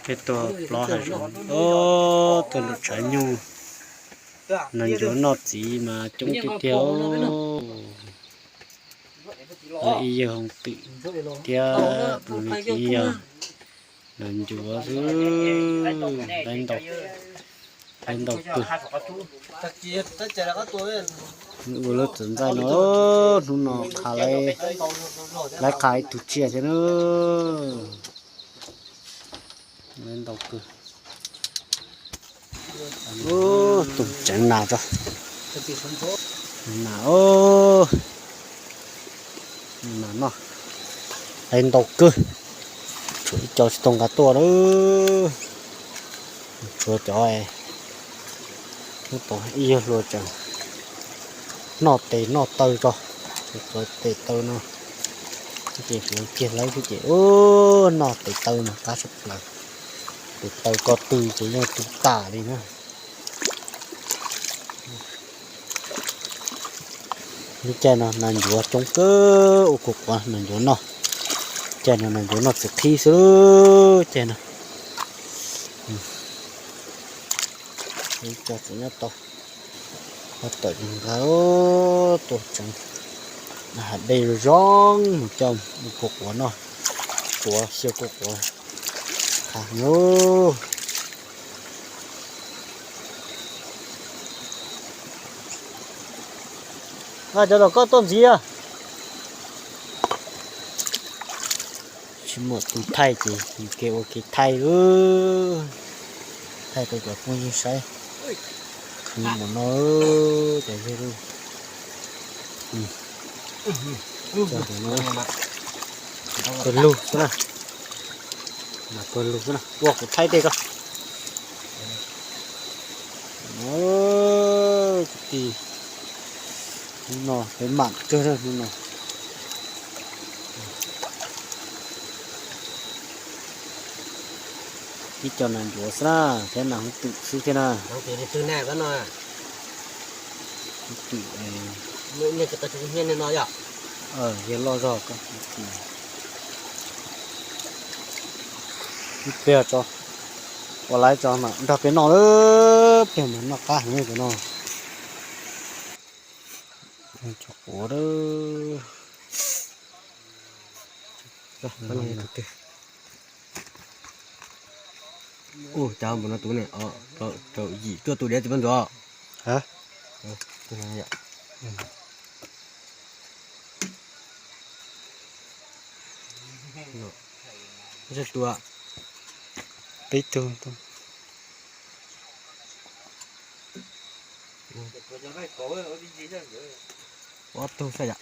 Peb tuaj plob hav zoov, tuaj nram tshav nyuj, nas ncuav noj txiv mas coob tiag tiag. Ib yawg hoo twm thiab tus me txiv yog nas ncuav xwb, laiv ntau kawg. Ua lub txawv ntxaij no, hnub no qha laiv, laiv qha ib tug tsiaj thiab na. Laiv ntau kawg. Tus tseev nas tso, nas, nas noj, laiv ntau kawg. Tshuav ib co tsis tau nqa tuaj lawm, tshuav cov ib yawg hluas tseem noj tes noj taw tso, cov tes taw no ces kiag lawv xwb ces noj tes taw mas qab tshaj plaws. Tes taw ko tw ces yeej tw tas li na. Lub caij no nas ncuav coob kawg, ua kua quav nas ncuav noj. Caij no nas ncuav noj txiv qhib xwb caij no. Cov txiv nyob tau, tawm nqa tuaj tseev, hav dej zoo mus coj ua kua quav noj, quav xyaw kua quav. Nqa cov tom koj tuaj ntxiv. Tsis muaj tus thaij ces yus kev ua kev thaij lawm. Thaij rau cov phooj ywg saib. Khwv mus no, cov yawg lub. Pawg lug xwb na. Pawg lug xwb na, ua kuv thaij tej ko. Kwv tij, hnub no peb mam kawg hnub no. Ib co nas ncuav xwb na, thiab nas hoov twm xwb thiab na. Hoov twm, yawg loj zog ko. Ib pliag tso, ua laiv tso mas nrog peb noj lawm, pliag mas noj qab heev cov no. Tso quav lawm. Ua cas npaum no tus ne, rau yim tuaj tus diav tsis pab ntxuav. Peb tug, ob tug xwb yom.